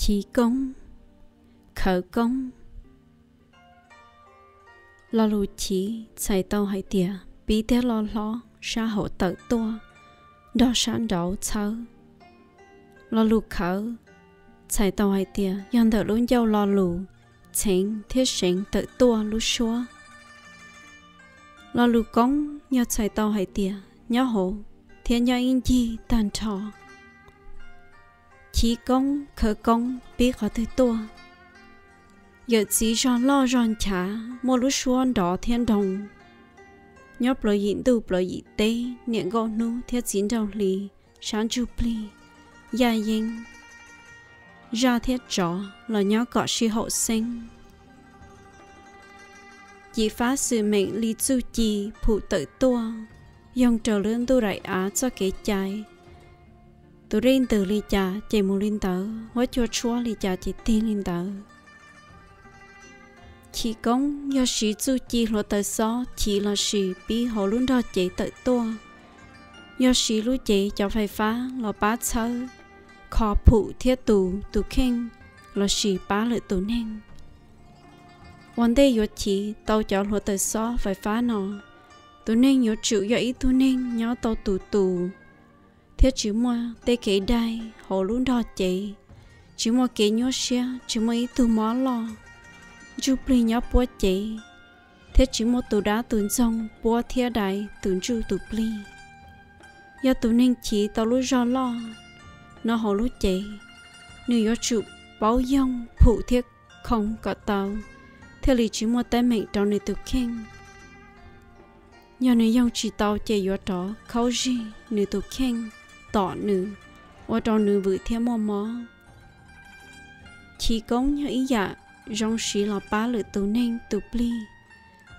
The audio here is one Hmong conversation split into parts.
Chiv koob, khawv koob. Lo lus chiv txhais tau hais tias pib thiab loj hlob sab hauv tawm tuaj nrog sab nraud txhawb. Lo lus khawv txhais tau hais tias yog ntawm lub ncauj lo lus txheev thiab seev tawm tuaj lub suab. Lo lus koob yog txhais tau hais tias nyob hauv thiab nyob ib ncig tag nrho. Chiv koob khawv koob pib qhov twg tuaj? Yawm txiv zog loj zog nchav muaj lub suab nrov thiab nroo, nyob plaws yim ntuj plaws yim teb, niam nkauj hnub thiab txiv nraug hli, sab ntsuj plig, yaj yeeb, zaj thiab tsov los nyob kom sib haum xeeb. Cim fab xwm meem li txuj ci phum tawm tuaj, yoog raws lub ntuj daim av txoj kev cai. Tus dej ntws li cas ces mus li ntawd, huab cua tshuab li cas ces tig li ntawd. Chiv koob yog siv txuj ci hluav taws xob chiv lossis pib hauv lub nrog cev tawm tuaj. Yog siv lub cev cov fais fab los pab txhawb, kho phum thiab tu tus kheej lossis pab lwm tus neeg. Ua ntej yuav chiv tau cov hluav taws xob fais fab no, tus neeg yuav tsum yog ib tug neeg nyob tau tus tus thiab tsis muaj tej kev dai hauv lub nrog cev, tsis muaj kev nyuaj siab, tsis muaj ib tug mob loj, ntsuj plig nyob puab cev, thiab tsis muaj tus dab tus ntxoog puab thiab dai tus ntsuj tus plig. Yog tus neeg chiv tau lub zog loj no hauv lub cev, nws yuav tsum paub yoog phum thiab khoo kom tau, thiaj li tsis muaj teeb meem rau nws tus kheej. Yog nws yoog tsis tau ces yuav rov khaub zig nws tus kheej, tom nws, ua rau nws vwm thiab muaj mob. Chiv koob yog ib yam zoo siv los pab lwm tus neeg tus plig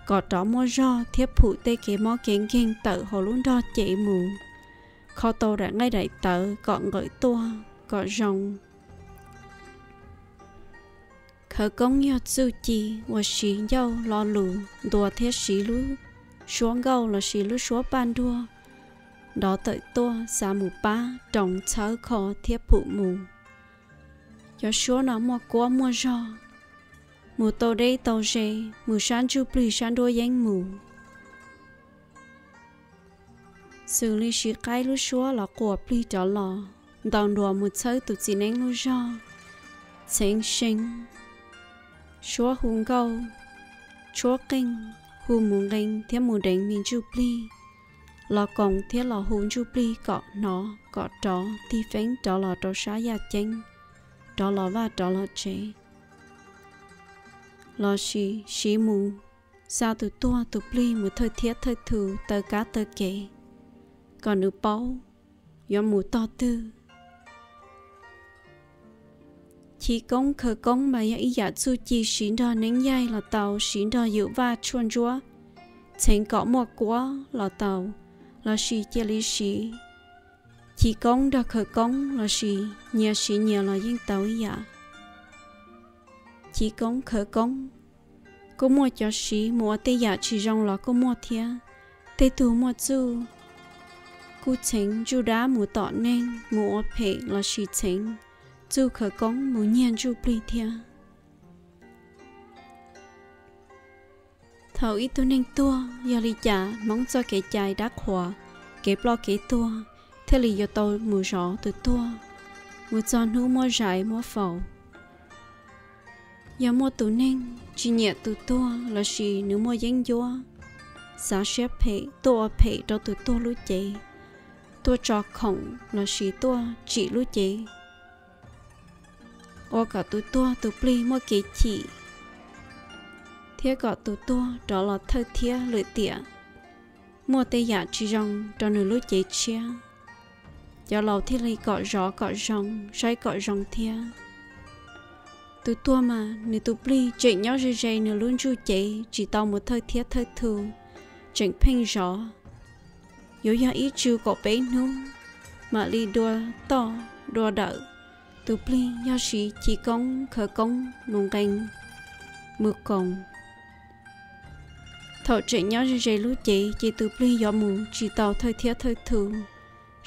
kom rov muaj zog thiab phum tej kev mob kev nkeeg tawm hauv lub nrog cev mus, kho tau daim nqaij daim tawv kom nqawm tuaj kom zoo. Khawv koob yog txuj ci uas siv ncauj lo lus ntuas thiab siv lub suab nkauj lossis lub suab paj nruag nrov tawm tuaj xa mus pab roos txhawb kho thiab phum mus. Cov suab no muaj kuab muaj zog, mus tau deb tau ze, mus sab ntsuj plig sab nruab yeeb mus. Xws li siv qaib lub suab los quas plig rov los, ntaus nruas mus txhawb tus txiv neeb lub zog, txheev seev, suab hu nkauj, tshuab qeej, hu mus nqee thiab mus deev me ntsuj plig, los koom thiab los hu ntsuj plig kom hnov kom rov tig feeb rov los rau sab yaj ceeb, rov los vaj rov los tsev. Lossis siv mus xa tus tuag tus plig mus thawj thiab thawj thu taw kab taw kev, kom nws paub yuav mus tog twg. Chiv koob khawv koob mas yog ib yam txuj ci siv nrog neeb yaig los tau, siv nrog yum vaj tshuaj ntsuab, txheev kom muaj kuab los tau, lossis cia li siv chiv koob nrog khawv koob lossis nyias siv nyias los yeej tau ib yam. Chiv koob khawv koob kuj muaj cov siv mus ua tej yam tsis zoo los kuj muaj thiab. Tej tug muaj txuj kuj txheev ntsuj dab mus tom neeg mus ua phem lossis txheev txuj khawv koob mus nyiag ntsuj plig thiab. Thaum ib tug neeg tuag, yog li cas Hmoob txoj kev cai dab qhuas, kev ploj kev tuag thiaj li yuav tau mus zov tus tuag mus txog hnub muab zais muab faus? Yog muaj tus neeg tsis nyiam tus tuag lossis nws muaj yeeb ncuab, xav siab phem tuaj ua phem rau tus tuag lub cev, tuaj tso khoom lossis tuaj tsim lub cev, ua kom tus tuag tus plig muaj kev chim, thiab kom tus tuag rov los thawj thiab lwm tiam muaj tej yam tsis zoo rau nws lub cev tshiab, cov laus thiaj li kom zov kom zoo, saib kom zoo thiab. Tus tuag mas nws tus plig tseem nyob ze ze nws lub ntsuj cev tsis tau mus thawj thiab thawj thu, tseem pheej zov. Yuav yog ib tsug kaum peb hnub mam li dua toj dua dawm. Tus plig yog siv chiv koob khawv koob mus nqee mus koos. Thaum tseem nyob ze ze lub cev ces tus plig yuav mus tsis tau thawj thiab thawj thu.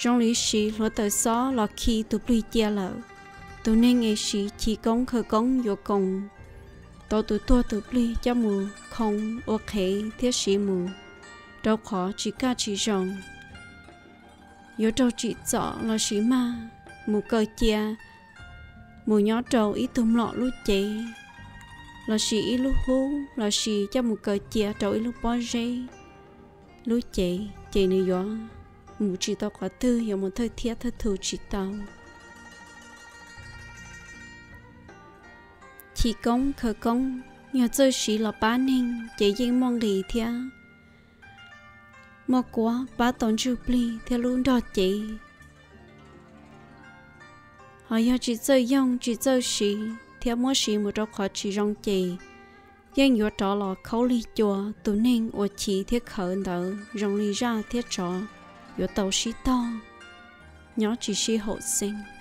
Zoo li siv hluav taws xob los khi tus plig cia lawm, Tus neeg es siv chiv koob khaws koob yuav koos tau tus tuag tus plig coj mus khoo ua qhev thiab siv mus rau qhov tsis kaj tsis zoo. Yuav raug tsim txom lossis mag mus kaw cia mus nyob rau ib tug mlom lub cev, lossis ib lub hub, lossis coj mus kaw cia rau ib lub pob zeb lub cev, ces nws yuav mus tsis tau qhov twg, yuav mus thawj thiab thawj thu tsis tau. Chiv koob khaws koob yog txawj siv los pab neeg ces yeej muaj nqis thiab muaj kuab pab tau ntsuj plig thiab lub nrog cev. Ho yog tsis txawj yoog tsis txawj siv thiab muab siv mus rau qhov tsis zoo ces yeej yuav rov los khaub lig cua tus neeg uas chiv thiab khaws ntawd zoo li zaj thiab tsov yuav tau sib tog nyob tsis sib haum xeeb.